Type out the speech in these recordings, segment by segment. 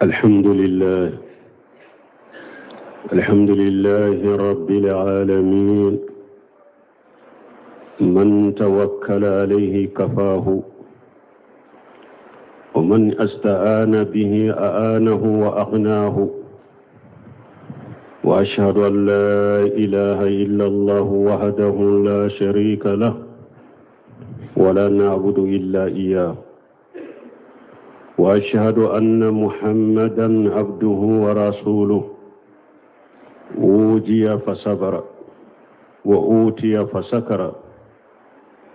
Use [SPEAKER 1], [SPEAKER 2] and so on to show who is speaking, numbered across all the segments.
[SPEAKER 1] الحمد لله الحمد لله رب العالمين من توكل عليه كفاه ومن استعان به أعانه وأغناه وأشهد أن لا إله إلا الله وحده لا شريك له ولا نعبد إلا إياه واشهد ان محمدا عبده ورسوله اوجي فصبر واوتي فسكر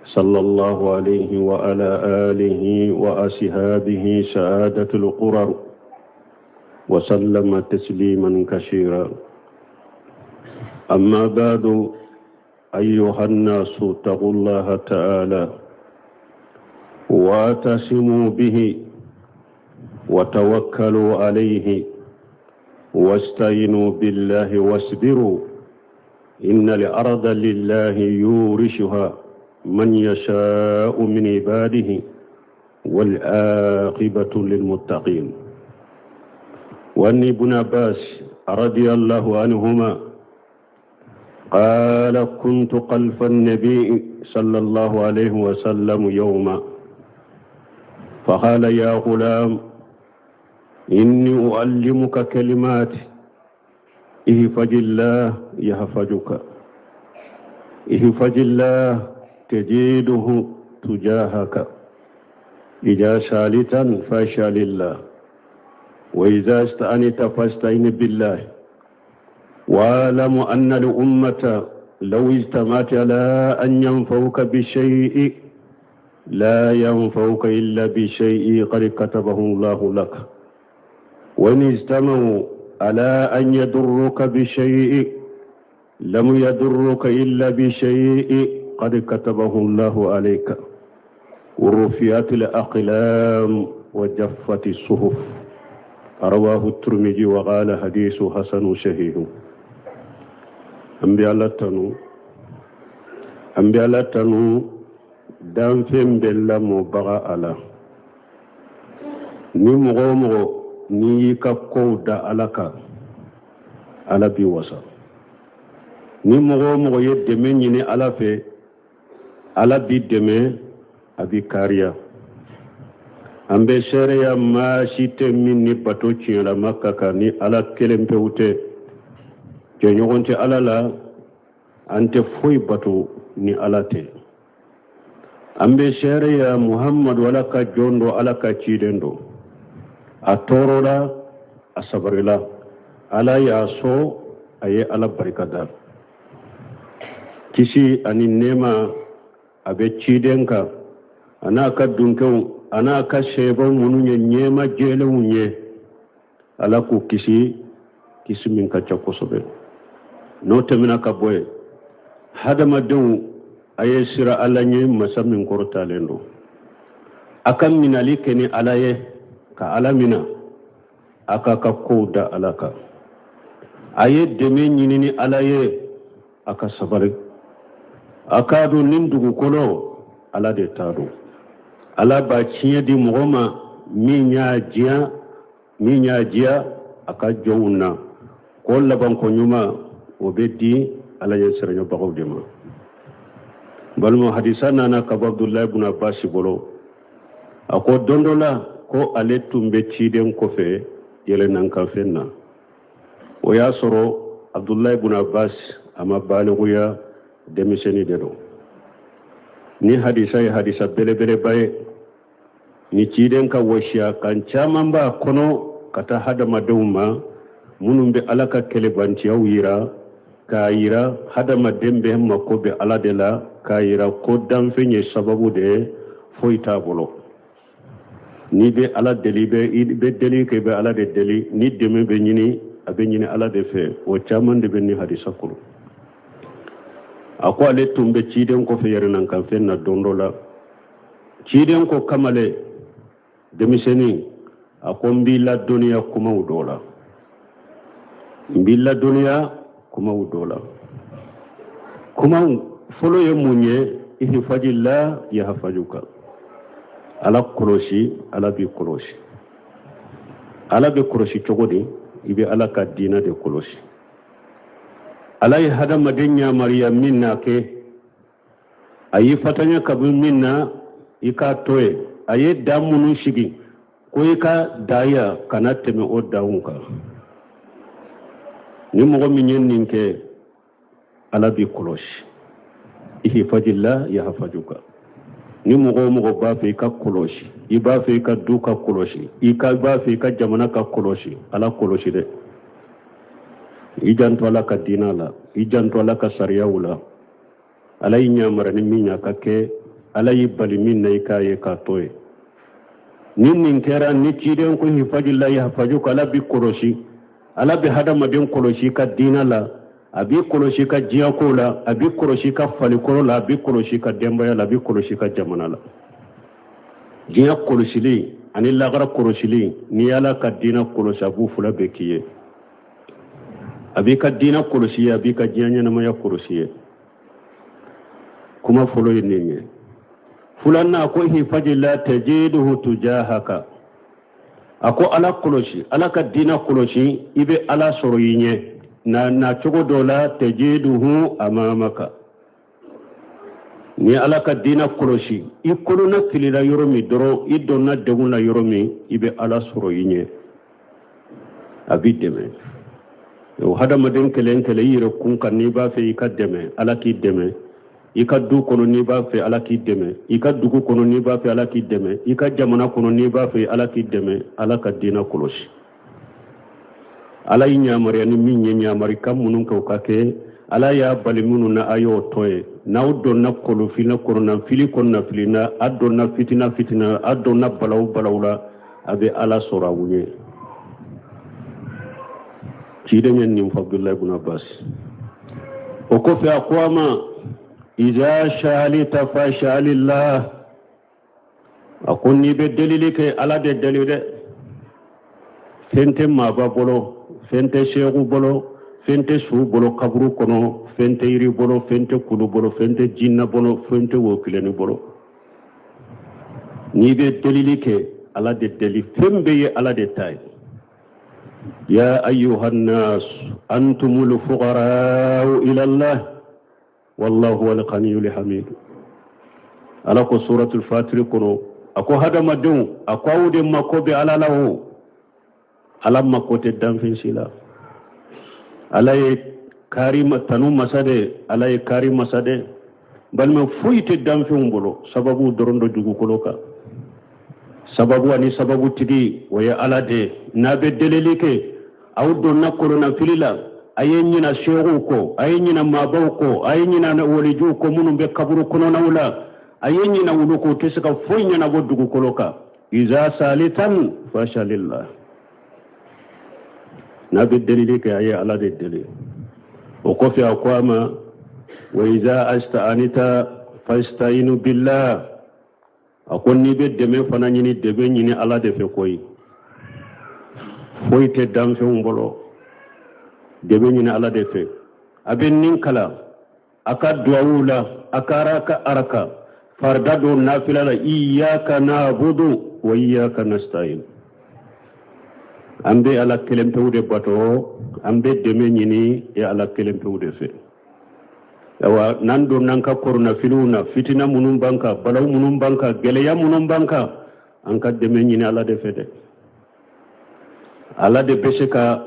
[SPEAKER 1] صلى الله عليه وعلى اله واصحابه سعاده القرر وسلم تسليما كثيرا اما بعد ايها الناس اتقوا الله تعالى واعتصموا به وتوكلوا عليه واستعينوا بالله واصبروا إن الأرض لله يورشها من يشاء من عباده والعاقبة للمتقين وأن ابن عباس رضي الله عنهما قال كنت خلف النبي صلى الله عليه وسلم يوما فقال يا غلام إني أعلمك كلمات احفظ الله يحفظك احفظ الله تجده تجاهك إذا سالتا فاشأل الله وإذا استعنت فاستعن بالله واعلم أن الأمة لو اجتمعت على أن ينفوك بشيء لا ينفوك إلا بشيء قد كتبه الله لك وإن اجتمعوا على أن يضرك بشيء لم يضرك إلا بشيء قد كتبه الله عليك ورفعت الأقلام وجفت الصحف رواه الترمذي وقال حديث حسن صحيح an bɛ ala tanu an bɛ ala tanu danfɛn bɛɛ lamɔbaga ala ni mɔgɔ o mɔgɔ n'i y'i ka kow da ala kan ala b'i wasa ni mɔgɔ o mɔgɔ ye dɛmɛ ɲini ala fɛ ala b'i dɛmɛ a b'i kariya an bɛ seereya maa si tɛ min ni bato tiɲɛlama ka kan ni ala kelen pewu tɛ jɛɲɔgɔn tɛ ala la an tɛ foyi bato ni ala tɛ an bɛ seereya muhammadu ala ka jɔn don ala ka ciden don a tɔɔrɔla a sabarila ala y'a sɔn a ye ala barika da kisi ani nɛɛma a bɛ ciden kan a n'a ka dunkew a n'a ka sɛbaw minnu ye ɲɛma jɛlenw ye ala k'u kisi kisi min ka ca kosɛbɛ n'o tɛmɛna ka bɔ yen hadamadenw a ye siran ala ɲɛ masa min kɔrɔtalen don a ka minali kɛ ni ala ye ka ala mina a k'a ka kow da ala kan a ye dɛmɛ ɲini ni ala ye a ka sabali a k'a dɔn nin dugukolo ala de ta don ala b'a tiɲɛ di mɔgɔ ma min y'a diya min y'a diya a ka jɔnw na ko labanko ɲuman o bɛ di ala ɲɛ siranyabagaw de ma balima hadisa nana ka bɔ abudulayi bun abasi bolo a ko don dɔ la ko ale tun bɛ ciden kɔfɛ yɛlɛnnankanfɛn na o y'a sɔrɔ abudulayi bun abbas a ma balikuya denmisɛnnin de don ni hadisa ye hadisa belebeleba ye ni ciden ka wasiya kan caman b'a kɔnɔ ka taa hadamadenw ma minnu bɛ ala ka kelebantiyaw yira k'a yira hadamaden bɛɛ mako bɛ ala de la k'a yira ko danfɛn ye sababu de ye foyi t'a bolo n'i bɛ ala deli i bɛ deli kɛ i bɛ ala de deli ni dɛmɛ bɛ ɲini a bɛ ɲini ala de fɛ o caman de bɛ nin hadisa kɔnɔ a ko ale tun bɛ ciden kɔfɛ yɛrɛnankanfɛn na don dɔ la ciden ko kamalen denmisɛnnin a ko n b'i ladɔnniya kumaw dɔ la n b'i ladɔnniya kumaw dɔ la kumaw fɔlɔ ye mun ye ihfazillah yahfazuka ala kɔlɔsi ala b'i kɔlɔsi. Ala bɛ kɔlɔsi cogo di? I bɛ Ala ka diinɛ de kɔlɔsi. Ala ye hadamaden yamariya min na kɛ, a y'i fatanya ka bɔ min na, i k'a to yen. A ye dan minnu sigi ko i ka dan yan, kana tɛmɛ o danw kan. Ni mɔgɔ min ye nin kɛ, Ala b'i kɔlɔsi. Ihfazillah yahfazuka. Ni mɔgɔ o mɔgɔ b'a fɛ i ka kɔlɔsi, i b'a fɛ i ka du ka kɔlɔsi, i ka b'a fɛ i ka jamana ka kɔlɔsi, Ala kɔlɔsi dɛ. I janto Ala ka diinɛ la, i janto Ala ka sariyaw la. Ala y'i yamari ni min ye a ka kɛ, Ala y'i bali min na i k'a ye k'a to yen. Ni nin kɛra, ni ciden ko ihfazillah yahfazuka, Ala b'i kɔlɔsi. Ala bɛ hadamaden kɔlɔsi i ka diinɛ la, a b'i kɔlɔsi i ka diɲɛko la, a b'i kɔlɔsi i ka falikɔrɔ la, a b'i kɔlɔsi i ka denbaya la, a b'i kɔlɔsi i ka jamana la. Diɲɛ kɔlɔsili ani lagara kɔlɔsili, n'i y'Ala ka diinɛ kɔlɔsi, a b'u fila bɛɛ k'i ye. A b'i ka diinɛ kɔlɔsi ye, a b'i ka diɲɛ ɲɛnamaya kɔlɔsi ye. Kuma fɔlɔ ye nin ye. Filanan ko ihfazillah tajiduhu tujahaka. A ko Ala kɔlɔsi, Ala ka diinɛ kɔlɔsi, i bɛ Ala sɔrɔ i ɲɛ. Na na cogo dɔ la, tajiduhu amamaka. Ni Ala ka diinɛ kɔlɔsi, i kolonna filila yɔrɔ min dɔrɔn, i donna degun la yɔrɔ min, i bɛ Ala sɔrɔ i ɲɛ, a b'i dɛmɛ. O hadamaden kelen kelen, i yɛrɛ kun kan, n'i b'a fɛ i ka dɛmɛ, Ala k'i dɛmɛ. I ka du kɔnɔ, n'i b'a fɛ Ala k'i dɛmɛ, i ka dugu kɔnɔ, n'i b'a fɛ Ala k'i dɛmɛ, i ka jamana kɔnɔ, n'i b'a fɛ Ala k'i dɛmɛ, Ala ka diinɛ kɔlɔsi. Ala y'i yamaruya ni min ye, yamarikan minnu kɛ, o ka kɛ. Ala y'a bali minnu na, a y'o to yen. N'aw donna kolofili kɔnɔna fili kɔnɔna fili na, a donna fitina fitina, a donna balawu balawu la, a bɛ Ala sɔrɔ aw ɲɛ. Ciden ye nin fɔ Abudulayi ibn Abbas. O kɔfɛ a ko a ma iza saalita fasalillah. A ko n'i bɛ delili kɛ, Ala de deli dɛ. Fɛn tɛ maaba bolo, fɛn tɛ seku bolo, fɛn tɛ su bolo kaburu kɔnɔ, fɛn tɛ yiri bolo, fɛn tɛ kulu bolo, fɛn tɛ jinɛ bolo, fɛn tɛ wokilenni bolo. N'i bɛ delili kɛ, Ala de deli. Fɛn bɛɛ ye Ala de ta ye. Ya ayyuhan nas antumul fuqara'u ila Allah wallahu huwal ghaniyul hamid. Ala ko suratul fatiri kɔnɔ, a ko hadamadenw, a ko aw de mako bɛ Ala la. O Ala mako tɛ danfɛn si la. Ala ye kaari tanu masa de, Ala ye kaari masa de. Balima, foyi tɛ danfɛnw bolo, sababu dɔrɔn don dugukolo kan. Sababu ani sababutigi, o ye Ala de ye. N'a bɛ delili kɛ, aw donna kolonnafili la, a ye ɲina seerew kɔ, a ye ɲina maabaw kɔ, a ye ɲina walijuw kɔ minnu bɛ kaburu kɔnɔnaw la, a ye ɲina olu kɔ, u tɛ se ka foyi ɲɛnabɔ dugukolo kan. Iza salitan fasalillah. N'a bɛ delili kɛ, a ye Ala de deli. O kɔfɛ a ko a ma wa iza asta'anita fasta'inu billah. A ko n'i bɛ dɛmɛ fana ɲini, dɛmɛ ɲini Ala de fɛ koyi. Foyi tɛ danfɛnw bolo, dɛmɛ ɲini Ala de fɛ. A bɛ nin kalan a ka duwawu la, a ka araka araka farida don nafila la: iyyaka na'budu wa iyyaka nasta'in. An bɛ Ala kelen pewu de bato, an bɛ dɛmɛ ɲini e Ala kelen pewu de fɛ. Awa, n'an donna an ka koronafiliw na, fitina minnu b'an kan, balawu minnu b'an kan, gɛlɛya minnu b'an kan, an ka dɛmɛ ɲini Ala de fɛ dɛ. Ala de bɛ se ka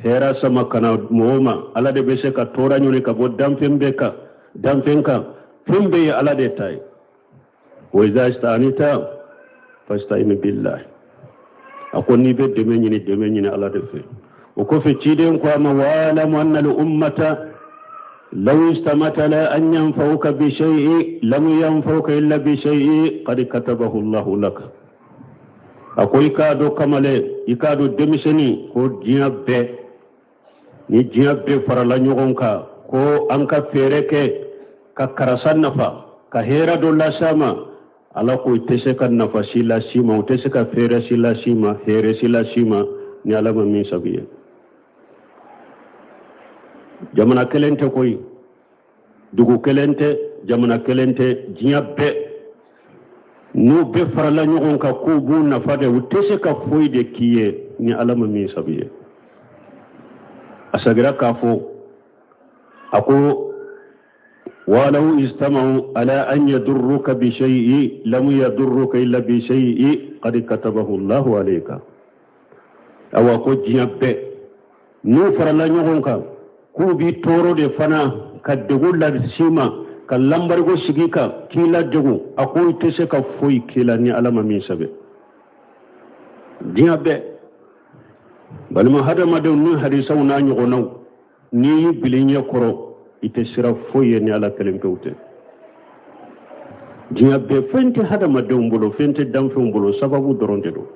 [SPEAKER 1] hɛrɛ sama ka na mɔgɔw ma, Ala de bɛ se ka tɔɔrɔ ɲini ka bɔ danfɛn bɛɛ kan, danfɛn kan. Fɛn bɛɛ ye Ala de ta ye. Wa iza ista'anita fasta'in billah. A ko n'i bɛ dɛmɛ ɲini, dɛmɛ ɲini Ala de fɛ. O kɔfɛ ciden ko a ma wa'lamu anna al ummata law istamata la an yanfa'uka bi shay'in lam yanfa'uka illa bi shay'in qad katabahu Allahu lak. A ko i k'a dɔn kamalen, i k'a dɔn denmisɛnnin, ko diɲɛ bɛɛ ni diɲɛ bɛɛ farala ɲɔgɔn kan ko an ka fɛɛrɛ kɛ ka karisa nafa, ka hɛrɛ dɔ las'a ma, Ala ko i tɛ se ka nafa si las'i ma, u tɛ se ka fɛɛrɛ si las'i ma, hɛrɛ si las'i ma, ni Ala ma min sago ye. Jamana kelen tɛ koyi, dugu kelen tɛ, jamana kelen tɛ, diɲɛ bɛɛ n'u bɛɛ farala ɲɔgɔn kan k'u b'u nafa de, u tɛ se ka foyi de k'i ye. ni Ala ma min sɛbɛn i ye. A sagira k'a fɔ a ko walaw ijtamau ala an yadurruka bi shay'i lam yadurruka illa bi shay'i qad katabahu Allahu alayka. Awa ko diɲɛ bɛɛ n'u farala ɲɔgɔn kan k'u b'i tɔɔrɔ de fana ka degun las'i ma ka lanbarigo sigi kan k'i ladegun, a ko i tɛ se ka foyi k'i la ni Ala ma min sɛbɛn. Diɲɛ bɛɛ balima hadamadenw ni hadisaw n'a ɲɔgɔnnaw, n'i y'i bil'i ɲɛ kɔrɔ i tɛ siran foyi ye ni Ala kelen pewu tɛ. Diɲɛ bɛɛ fɛn tɛ hadamadenw bolo, fɛn tɛ danfɛnw bolo, sababu dɔrɔn de don.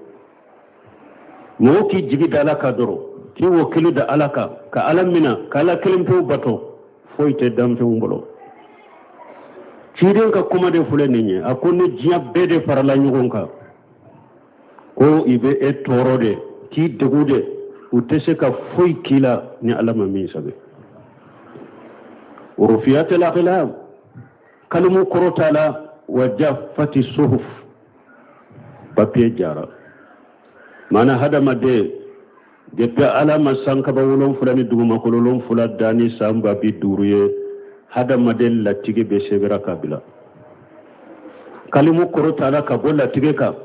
[SPEAKER 1] Mɔgɔ k'i jigi da Ala kan dɔrɔn, k'i wakili da Ala kan, ka Ala mina, ka Ala kelen pewu bato, foyi tɛ danfɛnw bolo. Ciden ka kuma de filɛ nin ye, a ko ni diɲɛ bɛɛ de farala ɲɔgɔn kan ko i bɛ e tɔɔrɔ de, k'i degun de, u tɛ se ka foyi k'i la ni Ala ma min sɛbɛn. Rufiyatil aqlam, kalimu kɔrɔtala, wa jaffati suhuf, papiye jara. Maana hadamaden depuis Ala ma sankaba wolonfila ni dugumakolo wolonfila da ni san 50000 ye, hadamaden latigɛ bɛɛ sɛbɛra ka bila. Kalimu kɔrɔtala ka bɔ latigɛ kan,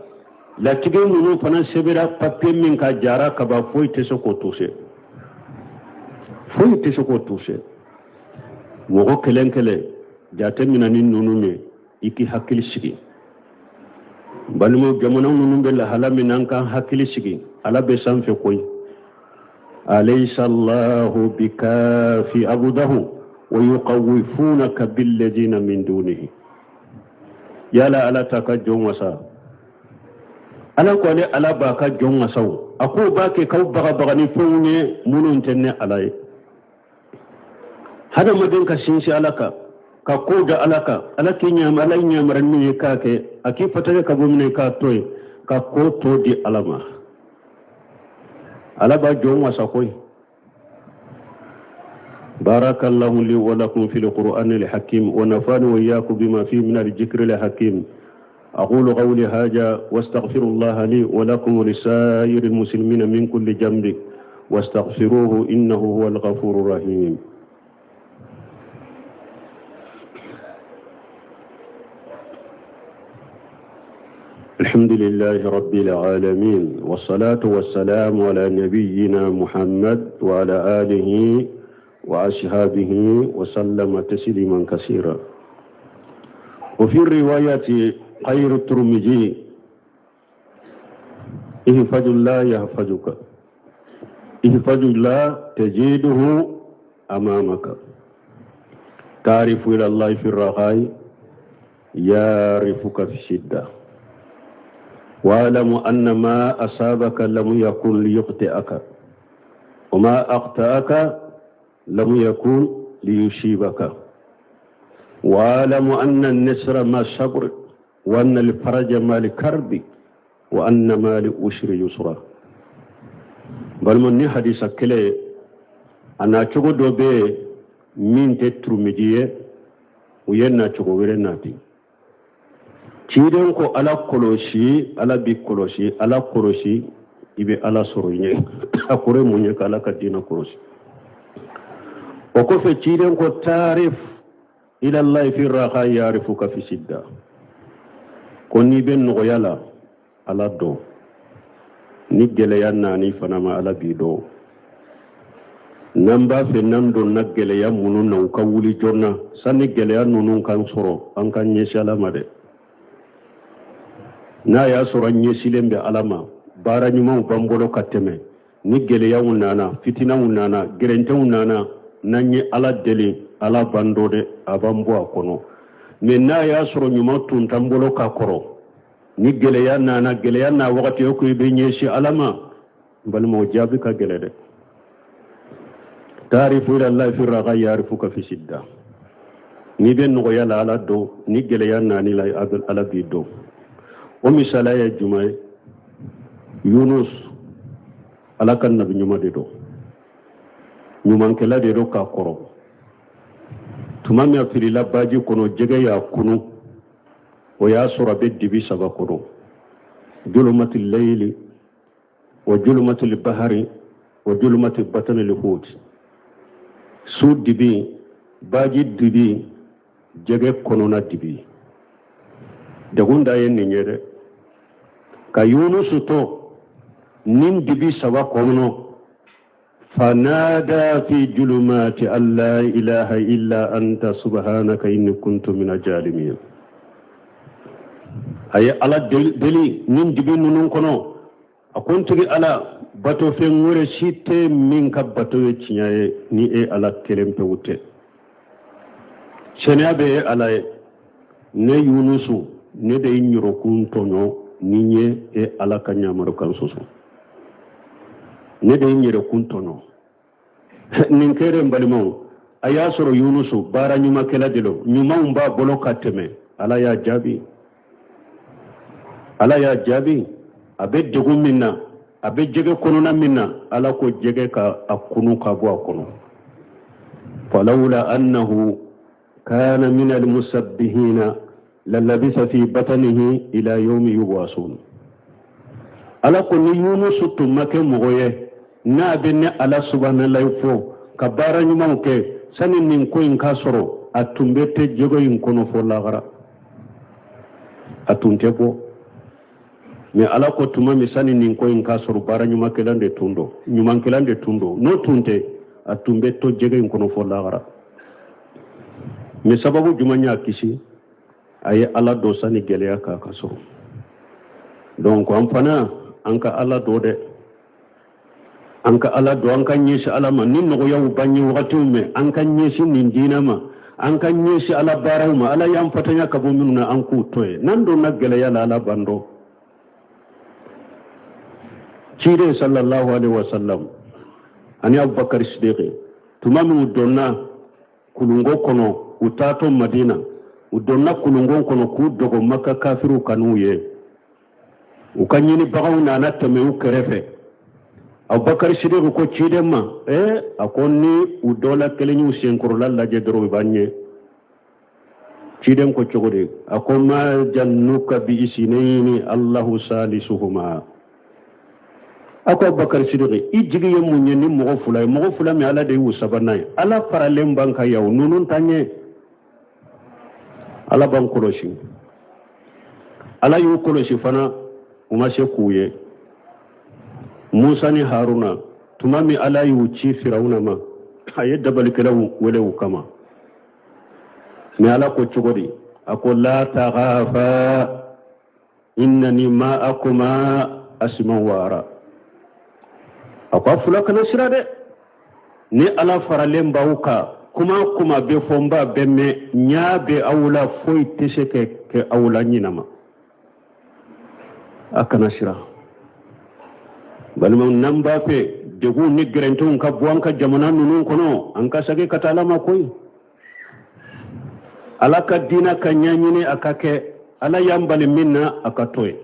[SPEAKER 1] latigɛ ninnu fana sɛbɛra papiye min kan jara ka ban, foyi tɛ se k'o toucher, foyi tɛ se k'o toucher. Mɔgɔ kelen kelen jate minɛ ni ninnu ye, i k'i hakili sigi. Balimaw, jamana ninnu bɛ lahala min na, an k'an hakili sigi, Ala bɛ sanfɛ koyi. Alaysa Allahu bikafi abudahu wa yuqawwifunaka billadina min dunihi. Yala Ala t'a ka jɔn wasa? Ala ko ale Ala b'a ka jɔn wasa o. A k'o b'a kɛ k'aw bagabaga ni fɛnw ye minnu tɛ ne Ala ye. Hadamaden ka sinsin Ala kan, ka ko da Ala kan, Ala k'i ɲama, Ala yamaruya min ye k'a kɛ, a k'i fatanya ka bɔ min ye k'a to yen, ka ko to di Ala ma. Ala b'a jɔn wasa koyi. Barakallahu li wa lakum fil qur'ani al-hakim wa nafani wa iyyakum bima fihi min al-dhikri al-hakim. أقول قولي هذا واستغفر الله لي ولكم ولسائر المسلمين من كل ذنب واستغفروه إنه هو الغفور الرحيم. الحمد لله رب العالمين والصلاة والسلام على نبينا محمد وعلى آله وأصحابه وسلم تسليما كثيرا. وفي الرواية غير الترمذي: احفظ الله يحفظك، احفظ الله تجده أمامك، تعرف إلى الله في الرخاء يعرفك في الشدة، واعلم أن ما أصابك لم يكن ليخطئك وما أخطأك لم يكن ليصيبك، واعلم أن النصر مع الصبر وأن الفرج مع الكرب وأن مع العسر يسرا. Balima, ni hadisa kelen a nacogo dɔ bɛ yen min tɛ Turumidi ye, u ye nacogo wɛrɛ nati. Ciden ko Ala kɔlɔsi, Ala b'i kɔlɔsi. Ala kɔlɔsi, i bɛ Ala sɔrɔ i ɲɛ. A kɔrɔ ye mun ye? Ka Ala ka diinɛ kɔlɔsi. O kɔfɛ ciden ko taarif ilallahi fi raha yarifuka fi sidda, ko n'i bɛ nɔgɔya la, Ala dɔn, ni gɛlɛya nani fana ma, Ala b'i dɔn. N'an b'a fɛ n'an donna gɛlɛya minnu na, u ka wuli joona sanni gɛlɛya ninnu k'an sɔrɔ, an ka ɲɛsin Ala ma dɛ. N'a y'a sɔrɔ an ɲɛsilen bɛ Ala ma, baara ɲumanw b'an bolo ka tɛmɛ. Ni gɛlɛyaw nana, fitinaw nana, gɛrɛntɛw nana, n'an ye Ala deli, Ala b'an dɔn dɛ, a b'an bɔ a kɔnɔ. Mais n'a y'a sɔrɔ ɲuman tun t'an bolo ka kɔrɔ, ni gɛlɛya nana, gɛlɛya n'a wagati o ko i bɛ ɲɛsin Ala ma, n balimaw, jaabi ka gɛlɛ dɛ. Taarifu ilallahi fi raha yarifuka fi sidda. N'i bɛ nɔgɔya la, Ala dɔn, ni gɛlɛya nani la, Ala b'i dɔn. O misaliya ye jumɛn ye? Yunus, Ala ka nabi ɲuman de don, ɲumankɛla de don k'a kɔrɔ. Tuma min a filila baji kɔnɔ, jɛgɛ y'a kunu, o y'a sɔrɔ a bɛ dibi saba kɔnɔ, julumati layili. Wa julumatil bahari wa julumati batanil hut. Su dibi, baji dibi, jɛgɛ kɔnɔna dibi. Degun dan ye nin ye dɛ. Ka Yunusu to nin dibi saba kɔnɔ fanada fi julumati an la ilaha illa anta subhanaka inni kuntu mina jalimin. A ye Ala deli nin dibi ninnu kɔnɔ. A ko n tigi Ala, batofɛn wɛrɛ si tɛ min ka bato ye tiɲɛ ye ni e Ala kelen pewu tɛ. Seniya bɛ e Ala ye. Ne Yunusu, ne de ye n yɔrɔkun tɔɲɔ ni n ye e Ala ka ɲamarukan sɔsɔ. Ne de ye n yɛrɛkun tɔɲɔ. Nin kɛra n balimaw, a y'a sɔrɔ Yunusu baara ɲumankɛla de don, ɲumanw b'a bolo ka tɛmɛ. Ala y'a jaabi. Ala y'a jaabi. A bɛ degun min na, a bɛ jɛgɛ kɔnɔna min na, Ala ko jɛgɛ ka a kunu ka bɔ a kɔnɔ. Falawla annahu kana min almusabbihina lalabisa fi batanihi ila yawmi yub'asun. Ala ko ni Yunusu tun ma kɛ mɔgɔ ye n'a bɛ ne Ala subahanallahi fɔ ka baara ɲumanw kɛ, sani nin ko in ka sɔrɔ, a tun bɛ to jɛgɛ in kɔnɔ fo lahara, a tun tɛ bɔ. Mais Ala ko tuma min sani nin ko in ka sɔrɔ, baara ɲumankɛla de tun don, ɲumankɛla de tun don. N'o tun tɛ, a tun bɛ to jɛgɛ in kɔnɔ fo lahara. Mais sababu jumɛn y'a kisi? A ye Ala dɔn sani gɛlɛya k'a ka sɔrɔ. Donc an fana, an ka Ala dɔn dɛ, an ka Ala dɔn, an ka ɲɛsin Ala ma. Ni nɔgɔyaw b'an ye wagatiw mɛn, an ka ɲɛsin nin diinɛ ma, an ka ɲɛsin Ala baaraw ma. Ala y'an fatanya ka bɔ minnu na, an k'u to yen. N'an donna gɛlɛya la, Ala b'an dɔn. Ciden sallallahu alaihi wasallam ani Abubakar Sidiki, tuma min u donna kulungo kɔnɔ, u taatɔ Madina, u donna kulungo kɔnɔ k'u dogo Maka kafiriw kan'u ye. U ka ɲinibagaw nana tɛmɛ u kɛrɛfɛ. Abubakar Sidiki ko ciden ma, ee, a ko ni u dɔ la kelen y'u senkɔrɔla lajɛ dɔrɔn, u b'an ye. Ciden ko cogo di? A ko ma jannuka bi isinaini Allahu salisuhuma. A ko Abubakar Sidiki, i jigi ye mun ye ni mɔgɔ fila ye, mɔgɔ fila min Ala de y'u sabanan ye? Ala faralen b'an kan yan, ninnu t'an ye. Ala b'an kɔlɔsi. Ala y'u kɔlɔsi fana, u ma se k'u ye. Musa ni Haruna, tuma min Ala y'u ci Firawuna ma, a ye dabalikɛlaw wele u kama. Mais Ala ko cogo di? A ko la takhafa innani ma'akuma asma'u wa ara. A ko a fila kana siran dɛ, ni Ala faralen b'aw kan, kuma kuma bɛ fɔ n b'a bɛɛ mɛn, ɲa bɛ aw la, foyi tɛ se ka kɛ aw la ɲinama. A kana siran. Balimaw, n'an b'a fɛ degun ni gɛrɛntɛw ka bɔ an ka jamana ninnu kɔnɔ, an ka segin ka taa Ala ma koyi. Ala ka diinɛ ka ɲɛɲini, a ka kɛ. Ala y'an bali min na, a ka to yen.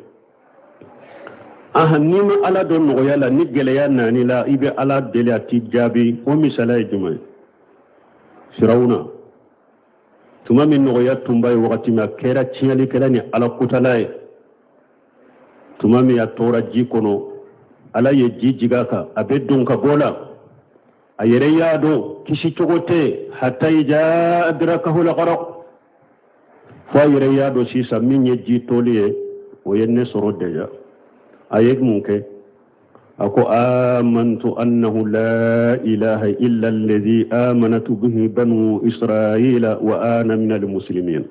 [SPEAKER 1] Aha, n'i ma Ala dɔn nɔgɔya la, ni gɛlɛya nani la, i bɛ Ala deli, a t'i jaabi. O misaliya ye jumɛn ye? Firawuna, tuma min nɔgɔya tun b'a ye wagati min, a kɛra tiɲɛlikɛla ni Ala kotala ye. Tuma min a tora ji kɔnɔ, Ala ye ji jigin a kan, a bɛ don ka bɔ la, a yɛrɛ y'a dɔn kisi cogo tɛ, hatta iza adrakahu al-gharq, fo a yɛrɛ y'a dɔn sisan min ye ji toli ye, o ye ne sɔrɔ déjà. A ye mun kɛ? A ko amantu annahu la ilaha illa alladhi amanat bihi banu israila wa ana min almuslimin.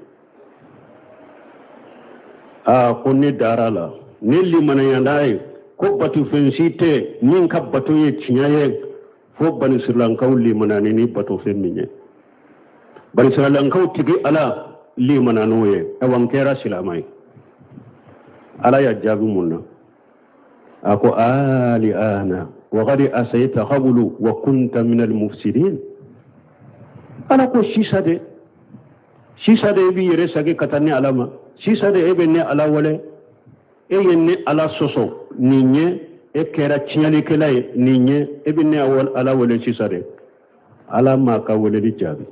[SPEAKER 1] A ko ne dara la, ne limaniyana ye ko batofɛn si tɛ min ka bato ye tiɲɛ ye fo banisiralankaw limanani ni batofɛn min ye. Banisiralankaw tigi Ala limana n'o ye, awa n kɛra silama ye. Ala y'a jaabi mun na? A ko ali ana wa qad asayta qablu wa kunta min almufsidin. Ala ko sisa de, sisa de e b'i yɛrɛ sagi ka taa ne Ala ma, sisa de e bɛ ne Ala wele, e ye ne Ala sɔsɔ nin ye, e kɛra tiɲɛlikɛla ye nin ye, e bɛ ne Ala wele sisa de. Ala m'a ka weleli jaabi,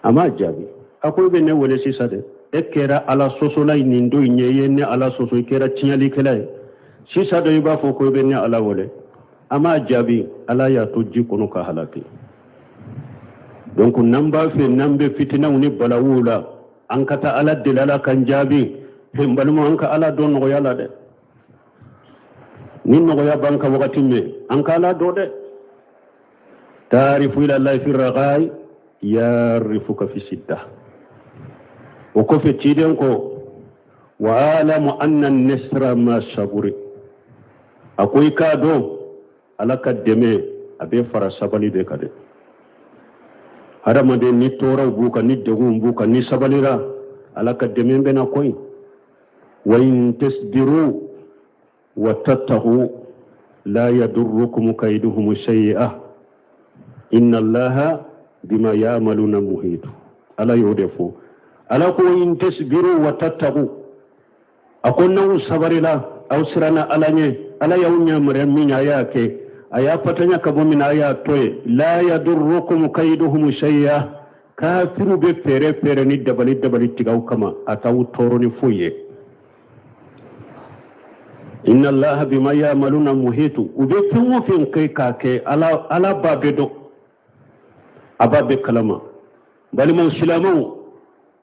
[SPEAKER 1] a m'a jaabi. A ko e bɛ ne wele sisan de, e kɛra Ala sɔsɔla ye nin don in ye, i ye ne Ala sɔsɔ, i kɛra tiɲɛlikɛla ye. Sisan dɔ i b'a fɔ ko i bɛ ne Ala wele. A m'a jaabi, Ala y'a to ji kɔnɔ ka halaki. Donc n'an b'a fɛ n'an bɛ fitinaw ni balawuw la, an ka taa Ala deli Ala k'an jaabi. N balimaw, an ka Ala dɔn nɔgɔya la dɛ. Ni nɔgɔya b'an kan wagati min, an ka Ala dɔn dɛ. Taarifu ila lahi fi ragai yarifuka fi sidda. O kɔfɛ ciden ko wa alamu anna nesra ma saburi. A ko i k'a dɔn Ala ka dɛmɛ a bɛ fara sabali de kan dɛ. Hadamaden ni tɔɔrɔw b'u kan, ni degunw b'u kan, ni sabalira, Ala ka dɛmɛ bɛ na koyi. Wa in tasbiru wa tattaqu la yadurrukum kaiduhum shay'a inna allaha bima ya'maluna muhit. Ala y'o de fɔ. Ala ko in tasbiru wa tattaqu, a ko n'aw sabarila, aw siranna Ala ɲɛ, Ala y'aw yamaruya min a y'a kɛ, a y'a fatanya ka bɔ min na a y'a to yen. La yadurrukum kaiduhum shay'a, kafiru bɛ fɛɛrɛ fɛɛrɛ ni dabali dabali tigɛ aw kama, a t'aw tɔɔrɔ ni foyi ye. Inna allaha bima ya'maluna muhitu. U bɛ fɛn o fɛn kɛ k'a kɛ, Ala b'a bɛɛ dɔn, a b'a bɛɛ kalama. Balimaw silamɛw,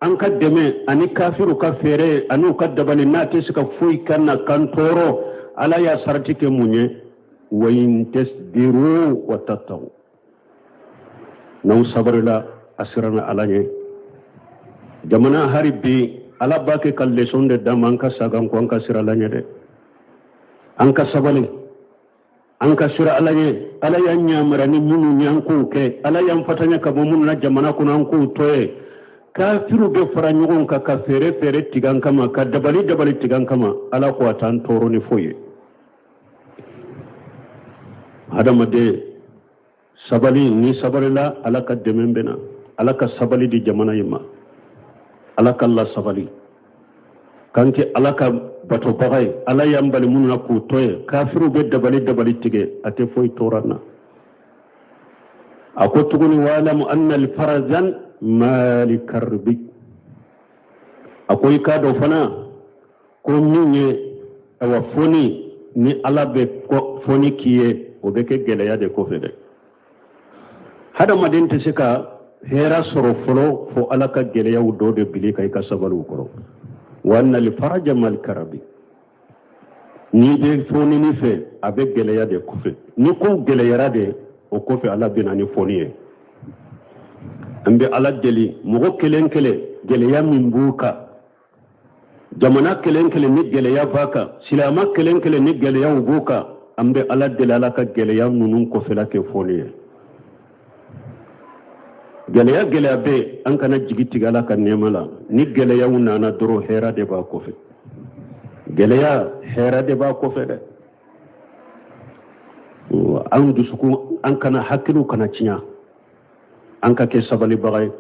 [SPEAKER 1] an ka dɛmɛ ani kafiru ka fɛɛrɛ ani u ka dabali n'a tɛ se ka foyi k'an na k'an tɔɔrɔ, Ala y'a sarati kɛ mun ye? Wa in tasbiru wa tattaqu, n'aw sabarila, a siranna Ala ɲɛ. Jamana hari bi Ala b'a kɛ ka leçon de d'an ma, an ka sagan ko an ka siran Ala ɲɛ dɛ, an ka sabali, an ka siran Ala ɲɛ. Ala y'an yamaruya ni minnu ye, an k'o kɛ. Ala y'an fatanya ka bɔ minnu na jamana kɔnɔ, an k'o to yen. Kafiru bɛ fara ɲɔgɔn kan ka fɛɛrɛ fɛɛrɛ tigɛ an kama, ka dabali dabali tigɛ an kama, Ala ko a t'an tɔɔrɔ ni foyi ye. Hadamaden sabali, ni sabalila Ala ka dɛmɛ bɛ na. Ala ka sabali di jamana in ma, Ala ka la sabali k'an kɛ Ala ka batobaga ye. Ala y'an bali minnu na k'u to yen. Kafiru bɛ dabali dabali tigɛ, a tɛ foyi tɔɔrɔ an na. A ko tuguni wa'lamu anna alfarajan mali karbi. A ko i k'a dɔn fana ko min ye awa foni ni Ala bɛ foni k'i ye, o bɛ kɛ gɛlɛya de kɔfɛ dɛ. Hadamaden tɛ se ka hɛrɛ sɔrɔ fɔlɔ fo Ala ka gɛlɛyaw dɔ de bili ka i ka sabali u kɔrɔ. Wa anna alfaraja mal karabi, n'i bɛ fonini fɛ, a bɛ gɛlɛya de kɔfɛ. Ni kow gɛlɛyara de, o kɔfɛ Ala bɛ na ni foni ye. An bɛ Ala deli, mɔgɔ kelen kelen gɛlɛya min b'u kan, jamana kelen kelen ni gɛlɛya b'a kan, silama kelen kelen ni gɛlɛyaw b'u kan, an bɛ Ala deli Ala ka gɛlɛya ninnu kɔfɛla kɛ foni ye. Gɛlɛya gɛlɛya bɛ, an kana jigi tigɛ Ala ka nɛɛma la. Ni gɛlɛyaw nana dɔrɔn, hɛrɛ de b'a kɔfɛ. Gɛlɛya, hɛrɛ de b'a kɔfɛ dɛ. An dusukun, an kana hakiliw kana tiɲɛ, an ka kɛ sabalibaga ye,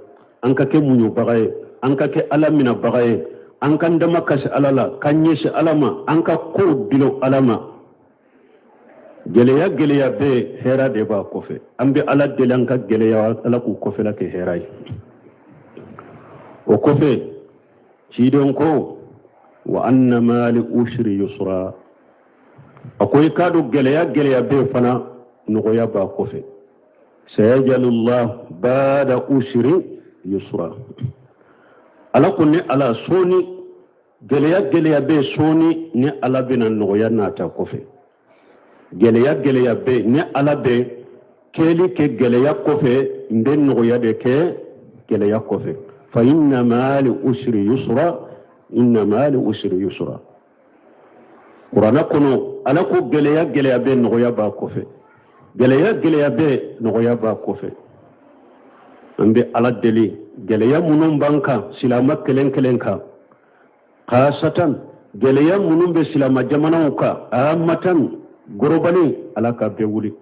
[SPEAKER 1] an ka kɛ muɲubaga ye, an ka kɛ Ala minabaga ye, an k'an dama kasi Ala la, k'an ɲɛsin Ala ma, an ka kow bilo Ala ma. Gɛlɛya gɛlɛya bɛ, hɛrɛ de b'a kɔfɛ. An bɛ Ala deli, an ka gɛlɛya, Ala k'u kɔfɛla kɛ hɛrɛ ye. O kɔfɛ ciden ko wa anna mali usri yusra. A ko i k'a dɔn gɛlɛya gɛlɛya bɛ fana, nɔgɔya b'a kɔfɛ. Sayajalullah bada usri yusra. Ala ko ne Ala, sɔɔni gɛlɛya gɛlɛya bɛ, sɔɔni ni Ala bɛna nɔgɔya nata kɔfɛ. Gɛlɛya gɛlɛya bɛ, ni Ala bɛ kɛli kɛ gɛlɛya kɔfɛ, n bɛ nɔgɔya de kɛ gɛlɛya kɔfɛ. Fa inna ma'al usri yusra, inna ma'al usri yusra. Kuranɛ kɔnɔ Ala ko gɛlɛya gɛlɛya bɛ, nɔgɔya b'a kɔfɛ. Gɛlɛya gɛlɛya bɛ, nɔgɔya b'a kɔfɛ. An bɛ Ala deli, gɛlɛya minnu b'an kan silama kelen kelen kan, khasatan gɛlɛya minnu bɛ silama jamanaw kan, amatan gorobani, Ala ka bɛɛ wuli.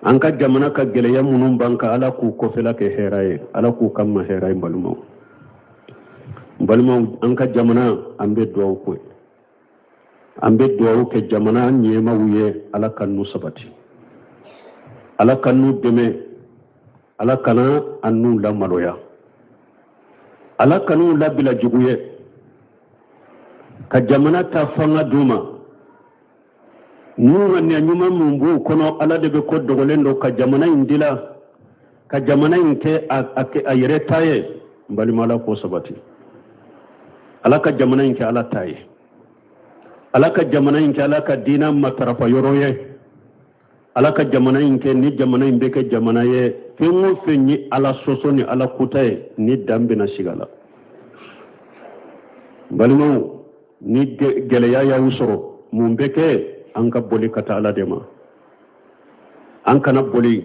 [SPEAKER 1] An ka jamana ka gɛlɛya minnu b'an kan, Ala k'u kɔfɛla kɛ hɛrɛ ye, Ala k'u kan ma hɛrɛ ye. Balimaw, balimaw, an ka jamana, an bɛ dugawu kɛ, an bɛ dugawu kɛ jamana ɲɛmaw ye. Ala ka n'u sabati, Ala ka n'u dɛmɛ, Ala kana an n'u lamaloya, Ala kan'u labila jugu ye ka jamana ta fanga d'u ma. N'u ŋaniya ɲuman min b'u kɔnɔ, Ala de bɛ ko dogolen dɔn, ka jamana in dila, ka jamana in kɛ a yɛrɛ ta ye. N balima, Ala k'o sabati. Ala ka jamana in kɛ Ala ta ye. Ala ka jamana in kɛ Ala ka diina matarafa yɔrɔ ye. Ala ka jamana in kɛ ni jamana in bɛ kɛ jamana ye, fɛn o fɛn ye Ala sɔsɔ ni Ala kuta ye, ni dan bɛna sigi a la. Balimaw, ni gɛlɛya y'aw sɔrɔ, mun bɛ kɛ? An ka boli ka taa Ala de ma. An kana boli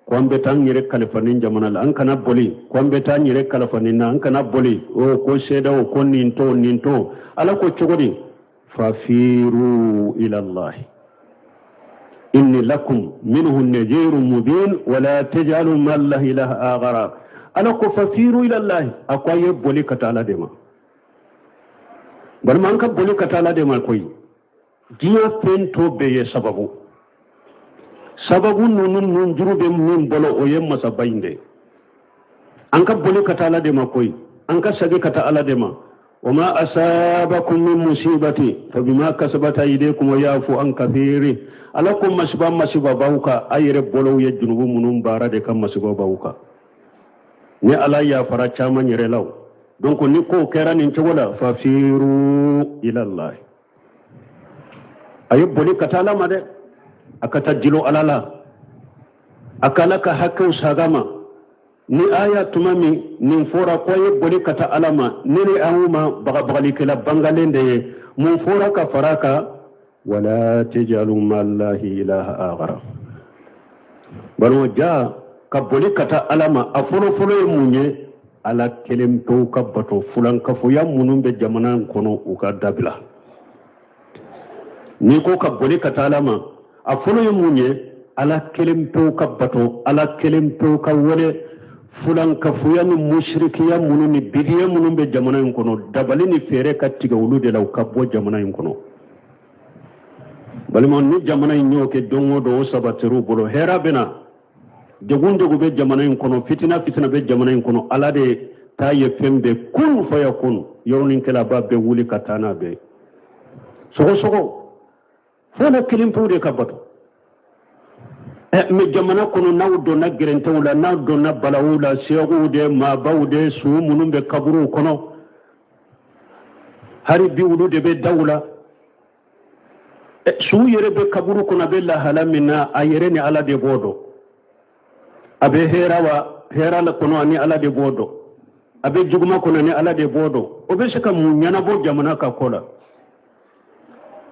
[SPEAKER 1] ko an bɛ taa an yɛrɛ kalifa nin jamana la. An kana boli ko an bɛ taa an yɛrɛ kalifa nin na. An kana boli o ko CEDEAO, ko nin to nin to. Ala ko cogo di? Fafiru ilallahi inni lakum minhu nadhirun mubin wala tajalu ma'allahi ilaha akhara. Ala ko fafiru ilallahi, a ko a ye boli ka taa Ala de ma. Balima, an ka boli ka taa Ala de ma koyi. Diɲɛ fɛn to bɛɛ ye sababu. Sababu ninnu nun juru bɛ min bolo, o ye masaba in de. An ka boli ka taa Ala de ma koyi. An ka sagi ka taa Ala de ma. Wa ma asabakum min musibati fa bima kasabat aydikum wa yafu an kathiri. Ala ko masiba masiba b'aw kan, a yɛrɛ bolow ye junubu minnu baara de ka masiba b'aw kan. Ni Ala yafara caman yɛrɛ la. Donc ni ko kɛra nin cogo la, fafiru ilallahi, a ye boli ka taa Ala ma dɛ. A ka taa jilo Ala la, a ka Ala ka hakɛw saga ma. Ni aya tuma min nin fɔra ko a ye boli ka taa Ala ma, ne ni aw ma bagabagalikɛla bangalen de ye. Mun fɔra ka fara kan? Wala tajalu ma'allahi ilaha akhara. Balimaw, ja ka boli ka taa Ala ma, a fɔlɔfɔlɔ ye mun ye? Ala kelen pewu ka bato. Fulankafoya minnu bɛ jamana in kɔnɔ, u ka dabila. N'i ko ka boli ka taa Ala ma, a fɔlɔ ye mun ye? Ala kelen pewu ka bato, Ala kelen pewu ka wele. Fulankafoya ni musirikiya minnu ni bidiya minnu bɛ jamana in kɔnɔ, dabali ni fɛɛrɛ ka tigɛ olu de la, u ka bɔ jamana in kɔnɔ. Balima, ni jamana in y'o kɛ don o don, o sabatir'u bolo, hɛrɛ bɛ na. Degun degun bɛ jamana in kɔnɔ, fitina fitina bɛ jamana in kɔnɔ, Ala de ta ye fɛn bɛɛ kun fayakun. Yɔrɔnin kelen a b'a bɛɛ wuli ka taa n'a bɛɛ sɔgɔsɔgɔ. Fo Ala kelen pewu de ka bato. Mɛ jamana kɔnɔ, n'aw donna gɛrɛntɛw la, n'aw donna balawu la, sɛkuw de, maabaw de, su minnu bɛ kaburuw kɔnɔ, hali bi olu de bɛ daw la. Su yɛrɛ bɛ kaburu kɔnɔ, a bɛ lahala min na, a yɛrɛ ni Ala de b'o dɔn. A bɛ hɛrɛ wa hɛrɛ la kɔnɔ, ani Ala de b'o dɔn. A bɛ juguma kɔnɔ, ni Ala de b'o dɔn. O bɛ se ka mun ɲɛnabɔ jamana ka ko la?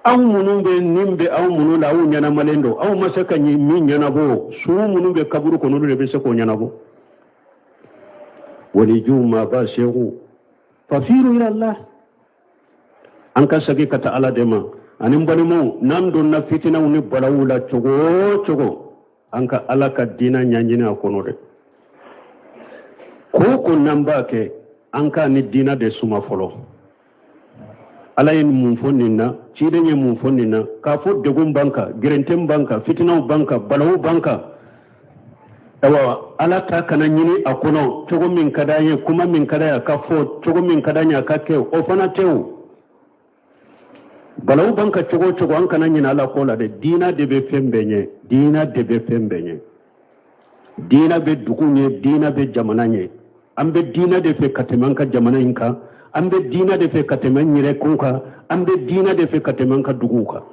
[SPEAKER 1] Aw minnu bɛ nin bɛ aw minnu la, aw ɲɛnamalen don, aw ma se ka min ɲɛnabɔ, su minnu bɛ kaburu kɔnɔ, olu de bɛ se k'o ɲɛnabɔ. Walijuw, maaba, seku, fafiru ilallah, an ka segin ka taa Ala de ma. Ani n balimaw, n'an donna fitinaw ni balawu la cogo o cogo, an ka Ala ka diina ɲɛɲini a kɔnɔ dɛ. Ko o ko n'an b'a kɛ, an k'a ni diina de suma fɔlɔ. Ala ye mun fɔ nin na? Ciden ye mun fɔ nin na? K'a fɔ degun b'an kan, gɛrɛntɛn b'an kan, fitinaw b'an kan, balawu b'an kan, ayiwa, Ala ta kana ɲini a kɔnɔ cogo min ka d'an ye, kuma min ka d'an ye a ka fɔ, cogo min ka d'an ye a ka kɛ, o fana tɛ. O balawu b'an kan cogo o cogo, an kana ɲinɛ Ala kɔ la dɛ. Diina de bɛ fɛn bɛɛ ɲɛ. Diina de bɛ fɛn bɛɛ ɲɛ. Diina bɛ dugu ɲɛ, diina bɛ jamana ɲɛ. An bɛ diina de fɛ ka tɛmɛ an ka jamana in kan. An bɛ diina de fɛ ka tɛmɛ an yɛrɛ kun kan. An bɛ diina de fɛ ka tɛmɛ an ka duguw kan.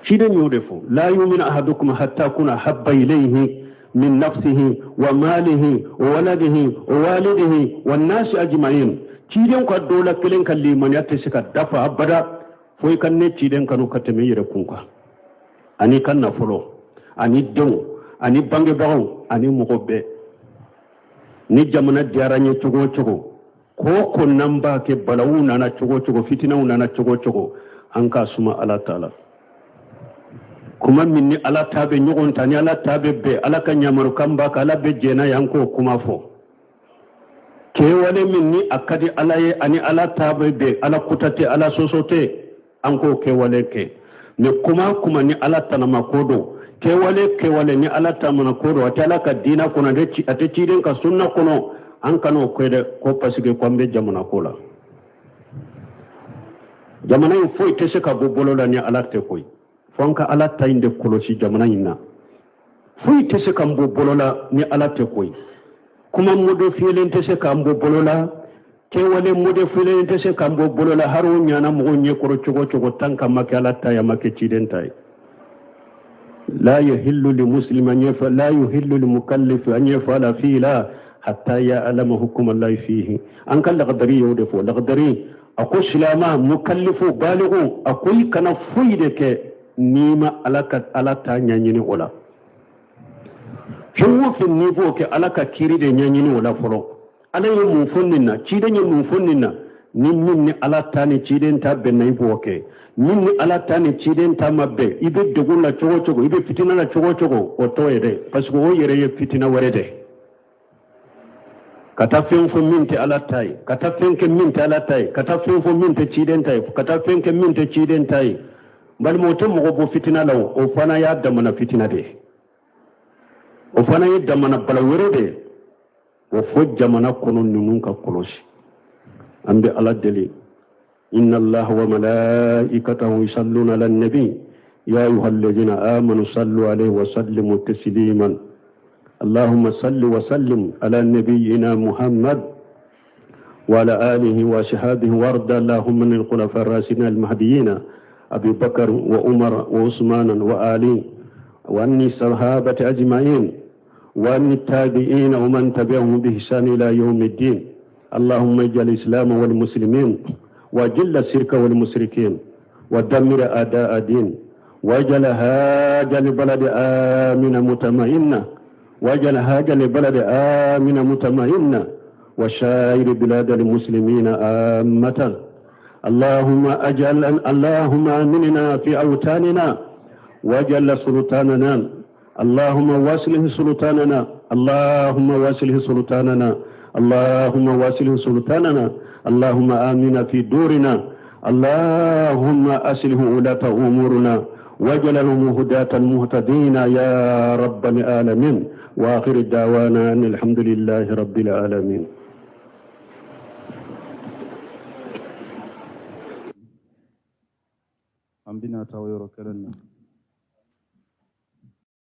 [SPEAKER 1] Ciden y'o de fɔ: la yuminu ahadukum hatta kuna habba ilayhi min nafsihi wa malihi wa waladihi wa walidihi wa nasi ajma'in. Ciden ka dɔ la kelen ka limaniya tɛ se ka dafa abada fo i ka ne ciden kanu ka tɛmɛ i yɛrɛ kun kan, ani ka nafolo, ani denw, ani bangebagaw, ani mɔgɔ bɛɛ. Ni jamana diyara n ye cogo o cogo, ko o ko n'an b'a kɛ, balawu nana cogo o cogo, fitinaw nana cogo o cogo, an k'a suma Ala ta la. Kuma min ni Ala ta bɛ ɲɔgɔn ta, ni Ala ta bɛ bɛn, Ala ka ɲamarukan b'a kan, Ala bɛ jɛn n'a ye, an k'o kuma fɔ. Kɛwale min ni a ka di Ala ye, ani Ala ta bɛ bɛn, Ala kuta tɛ, Ala sɔsɔ tɛ, an k'o kɛwale kɛ. Mɛ kuma kuma ni Ala tanama ko don, kɛwale kɛwale ni Ala tanama ko don, a tɛ Ala ka diina kɔnɔ, a tɛ ciden ka sunna kɔnɔ, an kan'o kɛ dɛ, ko parce que ko an bɛ jamana ko la. Jamana in foyi tɛ se ka bɔ bolo la ni Ala tɛ koyi. Fo an ka Ala ta in de kɔlɔsi jamana in na. Foyi tɛ se k'an bɔ bolo la ni Ala tɛ koyi. Kuma modifiyelen tɛ se k'an bɔ bolo la, kɛwale modifiyelen tɛ se k'an bɔ bolo la, hari o ɲana mɔgɔw ɲɛkɔrɔ cogo cogo, tant qu'a ma kɛ Ala ta ye, a ma kɛ ciden ta ye. La yahillu li muslima an yafa la yuhillu li mukallif an yafala fi'la hatta ya'lama hukuma Allahi fihi. An ka lagadari y'o de fɔ. Lagadari a ko silama mukallifu baligu, a ko i kana foyi de kɛ n'i ma Ala ka Ala ta ɲɛɲini o la. Fɛn o fɛn n'i b'o kɛ, Ala ka kiiri de ɲɛɲini o la fɔlɔ. Ala ye mun fɔ nin na, ciden ye mun fɔ nin na? Ni min ni Ala ta ni ciden ta bɛnna, i b'o kɛ. Min ni Ala ta ni ciden ta ma bɛn, i bɛ degun la cogo o cogo, i bɛ fitina la cogo o cogo, o t'o ye dɛ, parce que o yɛrɛ ye fitina wɛrɛ de. Ka taa fɛn fɔ min tɛ Ala ta ye, ka taa fɛn kɛ min tɛ Ala ta ye, ka taa fɛn fɔ min tɛ ciden ta ye, ka taa fɛn kɛ min tɛ ciden ta ye, balima, o tɛ mɔgɔ bɔ fitina la. O o fana y'a damana fitina de ye, o fana ye damana bala wɛrɛ de ye. O fo jamana kɔnɔ ninnu ka kɔlɔsi. An bɛ Ala deli. Inna Allaha wa malaikatahu yusalluna ala nabi ya ayuha alladhina amanu sallu alayhi wa sallimu tasliman. اللهم صل وسلم على نبينا محمد وعلى آله وصحابه، وارض اللهم من الخلفاء الراشدين المهديين أبي بكر وعمر وعثمان وعلي، وعن الصحابة أجمعين، وعن التابعين ومن تبعهم بإحسان إلى يوم الدين. اللهم اجعل الإسلام والمسلمين، وأذل الشرك والمشركين، ودمر أعداء الدين، واجعل هذا البلد آمنا مطمئنا، واجعل هذا البلد آمنا مطمئنا، وسائر بلاد المسلمين عامة. اللهم اجعل اللهم آمننا في أوطاننا، واجعل سلطاننا، اللهم واصلح سلطاننا، اللهم واصلح سلطاننا، اللهم واصلح سلطاننا. اللهم آمنا في دورنا. اللهم أصلح ولاة أمورنا واجعلهم هداة المهتدين يا رب العالمين. وآخر دعوانا أن الحمد لله رب العالمين.
[SPEAKER 2] An bɛna taa o yɔrɔ kelen na.